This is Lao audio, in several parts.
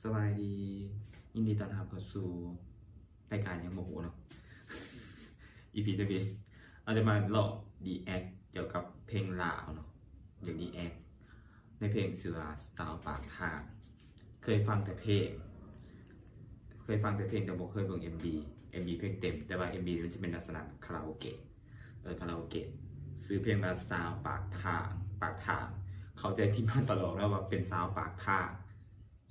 ສະບາຍດີ ຍິນດີຕ້ອນຮັບເຂົ້າສູ່ລາຍການຫຍັງບໍ່ຮູ້ເນາະ ອີພີທຳອິດ ເຮົາຈະມາເລາະຣີແອັກກ່ຽວກັບເພງລາວເນາະ ຢາກຣີແອັກໃນເພງຊື່ວ່າ ສາວປາກທາງ. ເຄີຍຟັງແຕ່ເພງ ເຄີຍຟັງແຕ່ເພງ ແຕ່ບໍ່ເຄີຍເບິ່ງເອັມວີ ເອັມວີເພງເຕັມ ແຕ່ວ່າເອັມວີມັນຈະເປັນລັກສະນະຄາຣາໂອເກະ ເອີ ຄາຣາໂອເກະ ຊື່ເພງວ່າ ສາວປາກທາງ ປາກທາງ ເຂົ້າໃຈຜິດມາຕະຫຼອດເນາະວ່າເປັນສາວປາກທາງ.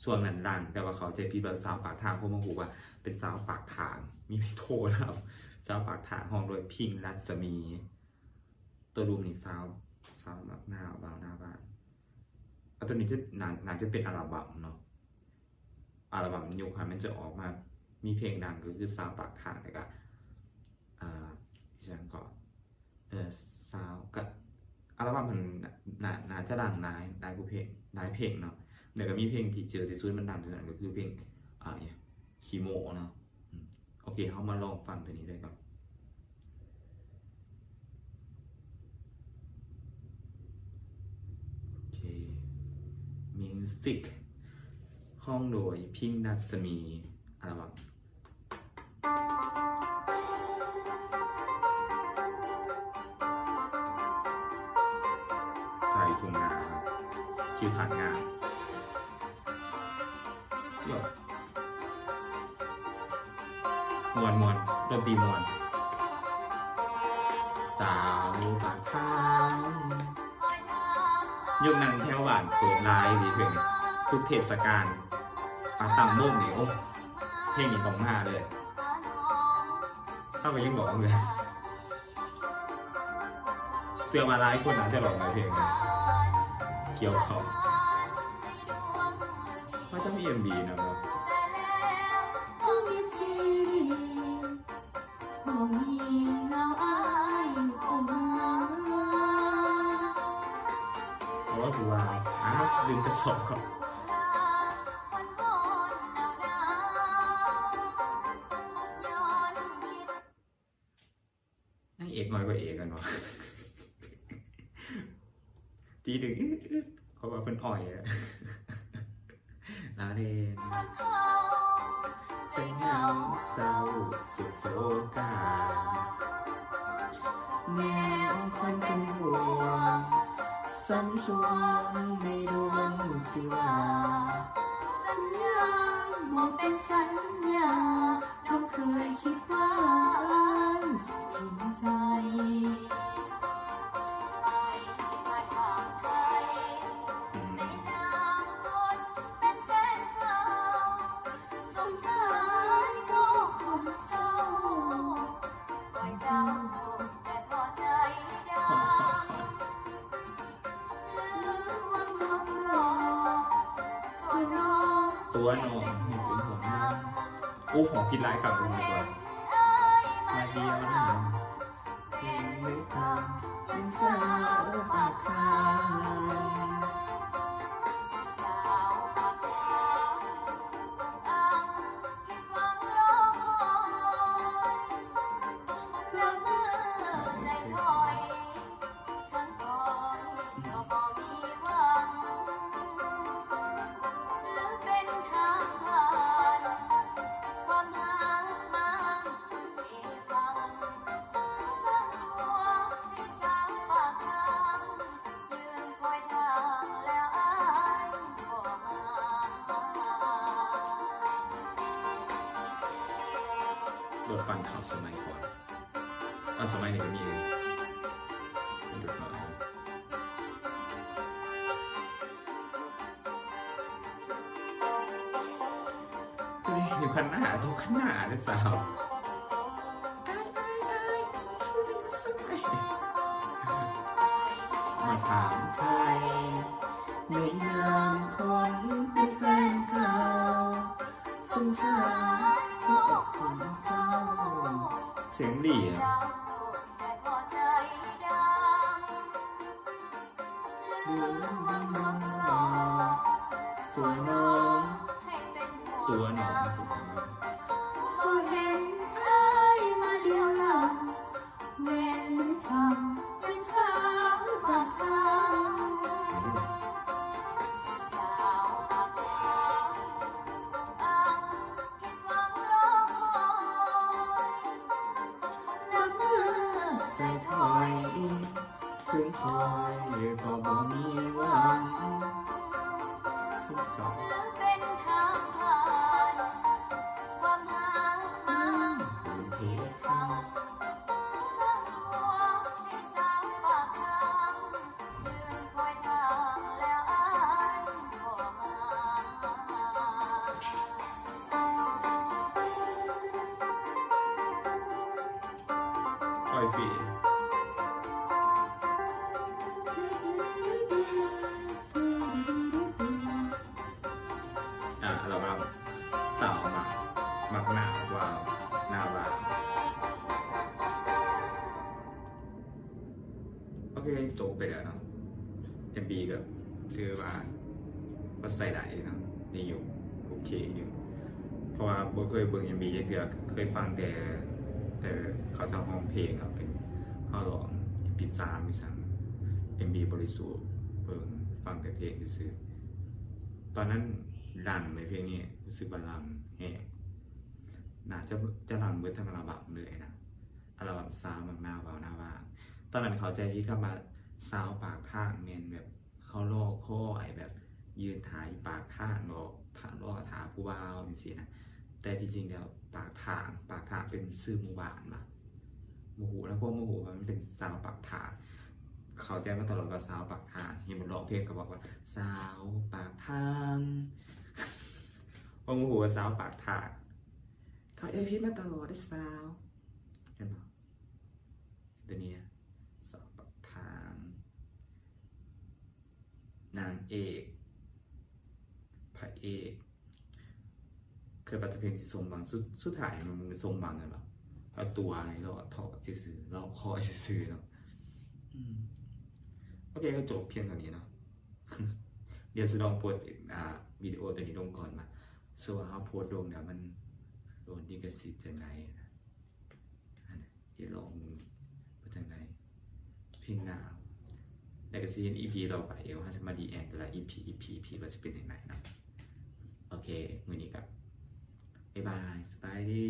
ຊ່ວງນັ້ນດັງ ແຕ່ວ່າເຂົ້າໃຈຜິດວ່າສາວປາກທາງ ເພາະມາຮູ້ວ່າເປັນສາວປາກທາງ ມີເພງໂທນຳ ສາວປາກທາງ ຮ້ອງໂດຍພິງ ລັດສະໝີ. ຕົວລຸ່ມນີ້ ສາວ ສາວມັກໜາວ ບ່າວໜ້າບ້ານ. ອາ ຕົວນີ້ຈະ ໜ້າ ໜ້າຈະເປັນອັລະບັມເນາະ ອັລະບັມຍຸກຫັ້ນມັນຈະອອກມາ ມີເພງດັງກໍຄືສາວປາກທາງ ແລ້ວກໍ ອ່າ ອີຫຍັງເກາະ ເອີ ສາວ ກະ ອັລະບັມຫັ້ນໜ້າ ໜ້າຈະດັງຫຼາຍ ຫຼາຍກວ່າເພງ ຫຼາຍເພງເນາະ ແລ້ວກໍມີເພງທີ່ເຈີທີ່ສຸດມັນດັງທີ່ສຸດນັ້ນກໍຄືເພງ ອ່າ ຂີ້ໂມ້ເນາະ. ອືມ ໂອເຄ ເຮົາມາລອງຟັງຕົວນີ້ເລີຍກ່ອນ. ໂອເຄ ມິວສິກ ຮ້ອງໂດຍພິງ ລັດສະໝີ ອັລະບັມ ໄທທົ່ງນາ ທິວທັດງາມ. ໂຢ ມ່ວນໆ ດົນຕີມ່ວນ ສາວປາກທາງ. ຍຸກນັ້ນແຖວບ້ານເປີດຫຼາຍເພງນີ້ ທຸກເທດສະການ ອາ ຕັ້ງວົງນີ້ ໂອ້ ເພງນີ້ຕ້ອງມາເລີຍ. ເຮົາກໍຍັງຮ້ອງເລີຍ ເຊື່ອວ່າຫຼາຍຄົນອາດຈະຮ້ອງຫຼາຍເພງນະ ກ່ຽວເຂົ້າ. ວ່າຈະມີເອັມວີນຳບໍ່? ໂອ້ ຄືວ່າ ອ້າວ ລືມກະສອບ. ນາງເອກນ້ອຍກວ່າເອກ ແມ່ນບໍ່? ຕີດຶງ ອືດໆ ເພາະວ່າເພິ່ນອ່ອຍ ລາເລນ ແສງເງົາເສົ້າສຸດໂສກາ ແນວຄວາມເປັນຫ່ວງ ສັນຊວງໃນດວງຊີວາ ສັນຍາບໍ່ເປັນສັນຍາ ນ້ອງເຄີຍຄິດວ່າອ້າຍຊິຖິ້ມໃຈ ໃຫ້ມາຖາມໄຖ່ ໃນນາມຄົນເປັນແຟນເກົ່າ ສົງສານເພາະຄົນເສົ້າ ປ່ອຍເຈົ້າແຕ່ພໍໃຈດຳ. ຕົວນ້ອງໃຫ້ເປັນຫ່ວງນຳ. ໂອ້ ຮ້ອງຜິດຫຼາຍຄັກເລີຍ ມາທ່ຽວນຳ ເປັນເລື່ອງຂອງສາວປາກທາງ. ລົດປັ່ນເຂົ້າສະໄໝກ່ອນ ເອົາ ສະໄໝນີ້ກໍມີເດ້ ລົດນ້ອຍ ເອີຍ ຢູ່ຄັນໜ້າ ຕົກຄັນໜ້າເດ້ສາວ. ມາຖາມໄຖ່ ໃນນາມຄົນເປັນແຟນເກົ່າ ສົງສານເພາະຄົນເສົ້າ. ສຽງດີນະ. ຕົວນ້ອງ ຕົວນ້ອງ ບໍ່ເຫັນອ້າຍມາດຽວຫຼັງ ແມ່ນທຳເປັນສາວປາກທາງ ສາວປາກທາງ. ຟຣີ ອ່າ ອັລບັມສາວມັກ ມັກໜ້າວາວ ໜ້າວາວ. ໂອເຄ ຈົບໄປແລ້ວເນາະ ເອັມວີ ກໍຖືວ່າ ກໍໃຊ້ໄດ້ເນາະ ດີຢູ່ ໂອເຄຢູ່ ເພາະວ່າບໍ່ເຄີຍເບິ່ງເອັມວີຈັກເທື່ອ ເຄີຍຟັງແຕ່ ແຕ່ເຂົາເຈົ້າຮ້ອງເພງເນາະ ເປັນເຮົາຮ້ອງເອັມພີສາມອີ່ຫຍັງ ເອັມວີບໍ່ໄດ້ສູ້ເບິ່ງ ຟັງແຕ່ເພງຊື່ໆ. ຕອນນັ້ນດັງເລີຍເພງນີ້ ຮູ້ສຶກວ່າດັງແຮງ ໜ້າຈະ ຈະດັງເບິດທັງອັລບັມເລີຍນະ ອັລບັມສາວມັກໜ້າວາວ ໜ້າວາວ. ຕອນນັ້ນເຂົ້າໃຈຜິດຄຳວ່າສາວປາກທາງແມ່ນແບບ ເຂົາລໍຄອຍແບບຢືນຖ້າຢູ່ປາກທາງ ລໍຖ້າ ລໍຖ້າຜູ້ບ່າວຈັ່ງຊີ້ນະ ແຕ່ທີ່ຈິງແລ້ວປາກທາງ ປາກທາງເປັນຊື່ໝູ່ບ້ານຫວາ ບໍ່ຮູ້ນະ ພວກບໍ່ຮູ້ວ່າມັນເປັນສາວປາກທາງ ເຂົ້າໃຈມາຕະຫຼອດວ່າສາວປາກທາງ ເຫັນມັນຮ້ອງເພງກໍບອກວ່າ ສາວປາກທາງ ພວກບໍ່ຮູ້ວ່າສາວປາກທາງ ເຂົ້າໃຈຜິດມາຕະຫຼອດເດ້ສາວ ເຫັນບໍ່? ຕົວນີ້ ສາວປາກທາງ ນາງເອກ ພະເອກ ເຄີຍປາກທາງເພງທີ່ສົມຫວັງ ສຸດ ສຸດທ້າຍມັນບໍ່ສົມຫວັງແມ່ນບໍ່? ເອົາຕົວໃຫ້ລໍເທາະຊື່ໆ ລໍຄອຍຊື່ໆເນາະ. ອືມ ໂອເຄ ກໍຈົບພຽງເທົ່ານີ້ເນາະ. ດຽວຊິລອງໂພສ ອ່າ ວິດີໂອຕົວນີ້ລົງກ່ອນ ວ່າ ສົມມຸດວ່າເຮົາໂພສລົງແລ້ວມັນໂດນລິຂະສິດຈັ່ງໃດນະ. ອັນນີ້ລອງເບິ່ງວ່າຈັ່ງໃດ ເພງໜ້າ ແລ້ວກໍຊິເຫັນອີພີຕໍ່ໄປ ເຮົາຊິມາຣີແອັກແຕ່ລະອີພີ ອີພີ ອີພີ ວ່າຊິເປັນຈັ່ງໃດເນາະ. ໂອເຄ ມື້ນີ້ກໍບາຍບາຍ ສະບາຍດີ.